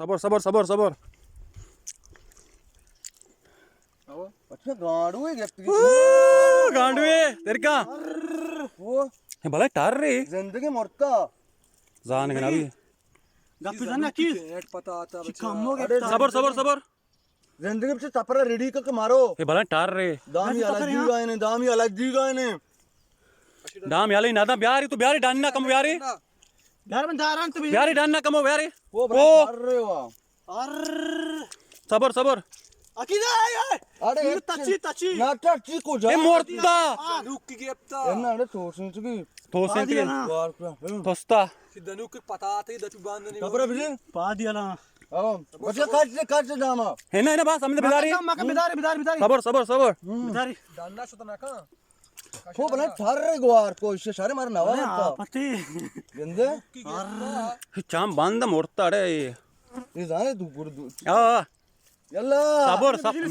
صبر، صبر، صبر، صبر۔ اچھا، گانڈوے گپت۔ گانڈوے، تیرکا۔ او۔ اے بلے ٹار رے۔ زندگی مرتا۔ زان گنا بھی۔ گپی زن کی۔ چی کمو گپتا۔ صبر، صبر، صبر۔ زندگی بچے تپرا ریڈی کر کے مارو۔ اے بلے ٹار رے۔ دامی الگ دی گائے نے، دامی الگ دی گائے نے۔ دام یالی ناداں بیاری، تو بیاری ڈنّا کمو بیاری۔ بیار من داران تو بیاری۔ بیاری ڈنّا کمو بیاری۔ او بھائی، او۔ کر رہے ہو۔ ار۔ صبر، صبر۔ اکی نہ آئے، آئے۔ اڑے تچی، تچی۔ نہ تچی کو جا۔ اے مرتا۔ آ، دھوکی گپتا۔ اے نہ، اڑے تو سنچ کی۔ تو سنچ کی۔ وار کا۔ توستا۔ دنوک پتا تے دچو باندنی۔ کپڑا بجے۔ پا دیا نا۔ او، بچے کٹ سے، کٹ سے داما۔ ہے نا، ہے نا، بس ہم نے بداری۔ مکا بداری، بداری، بداری۔ صبر، صبر، صبر۔ بداری۔ ڈنّا شتا نہ کن۔ ہو بلے ٹھر گوار کو، اسے شارے مار نوا ارے، ہوتا۔ آپتی۔ گندے؟ چام بند مرتا رے۔ یہ زانے تو گڑ دو۔ آ۔ یلا۔ صبر، صبر۔